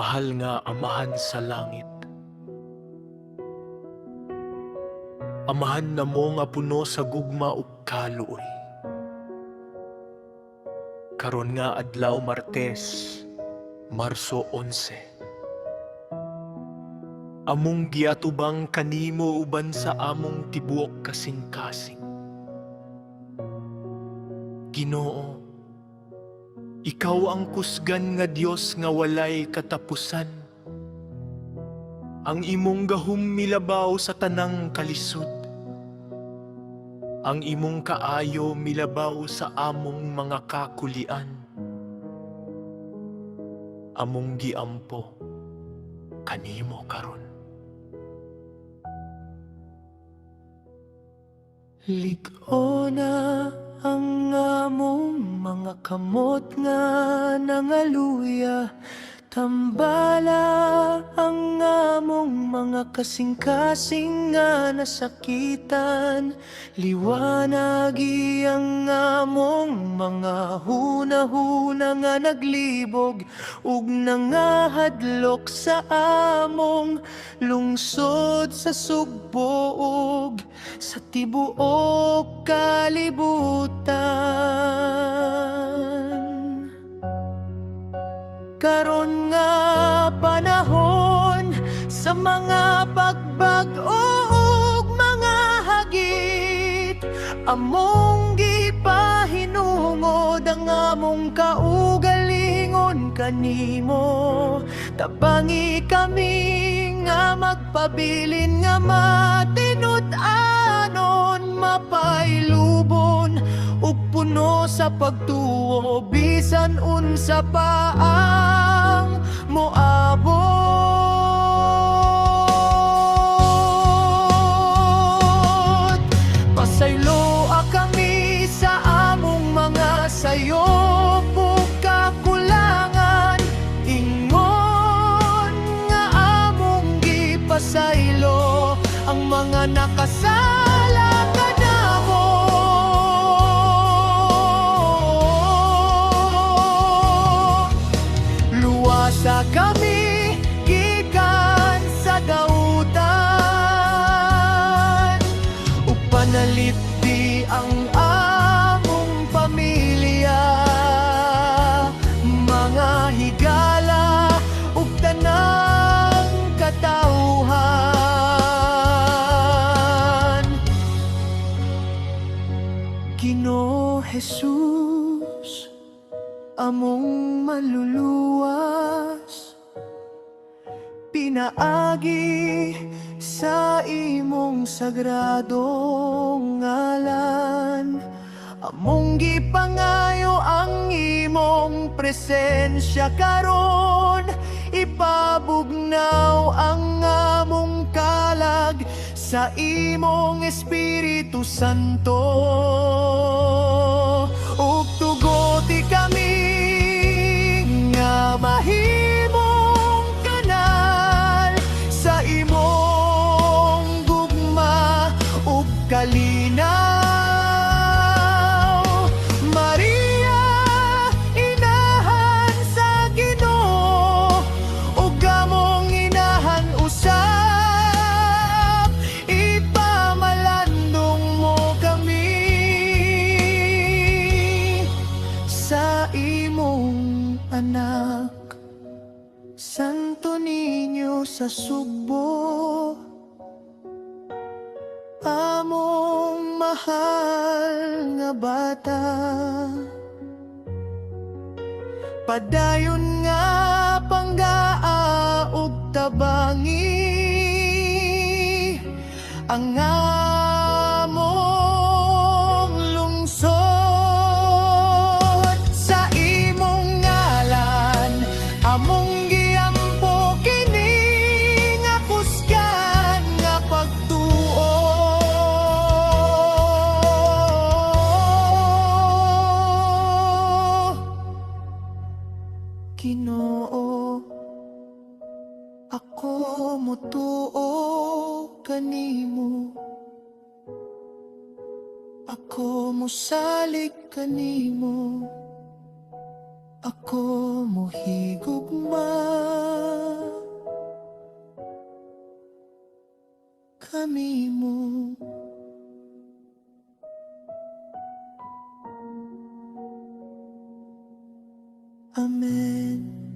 Mahal nga Amahan sa langit. Amahan namo nga puno sa gugma ug kaluoy. Karon nga adlaw, Martes, Marso 11. Among giatubang kanimo uban sa among tibuok kasing-kasing. Ginoo, ikaw ang kusgan nga Dios nga walay katapusan. Ang imong gahom milabaw sa tanang kalisod. Ang imong kaayo milabaw sa among mga kakulian. Among giampo kanimo karon. Lig-ona ang among mga kamot nga nangaluya. Tambala ang among mga kasing-kasing nga nasakitan. Liwanagi ang among mga huna-huna nga naglibog ug nangahadlok sa among lungsod sa Sugbo ug sa tibuok kalibutan. Karon nga panahon sa mga pagbag-o ug mga hagit, among gipahinungod ang among kaugalingon kanimo. Tabangi kami nga magpabilin nga matinud-anon, mapailubon ug puno sa pagtuo bisan unsa pa ang moabot. Pasayloa kami sa among mga sayop ug kakulangan, ingon nga among gipasaylo ang mga nakasala kanamo. Luwasa kami gikan sa dautan ug panalipdi ang among pamilya, mga higala ug tanang katawhan. Ginoo Jesus, among Manluluwas, pinaagi sa imong sagradong ngalan, among gipangayo ang imong presensya karon. Ipabugnaw ang among kalag sa imong Espiritu Santo ug tugoti kami nga mahimong kanal sa imong gugma ug kalinaw. Maria, Inahan sa Ginoo ug among inahan usab, ipamalandong mo kami sa imong anak, Santo Niño sa Sugbo, among mahal nga bata. Padayon nga panggaa ug tabangi ang among lungsod. Sa imong ngalan among giampo kini nga kusgan nga pagtuo. Ginoo, ako motuo kanimo. Ako mosalig kanimo. Ako mohigugma kanimo. Amen.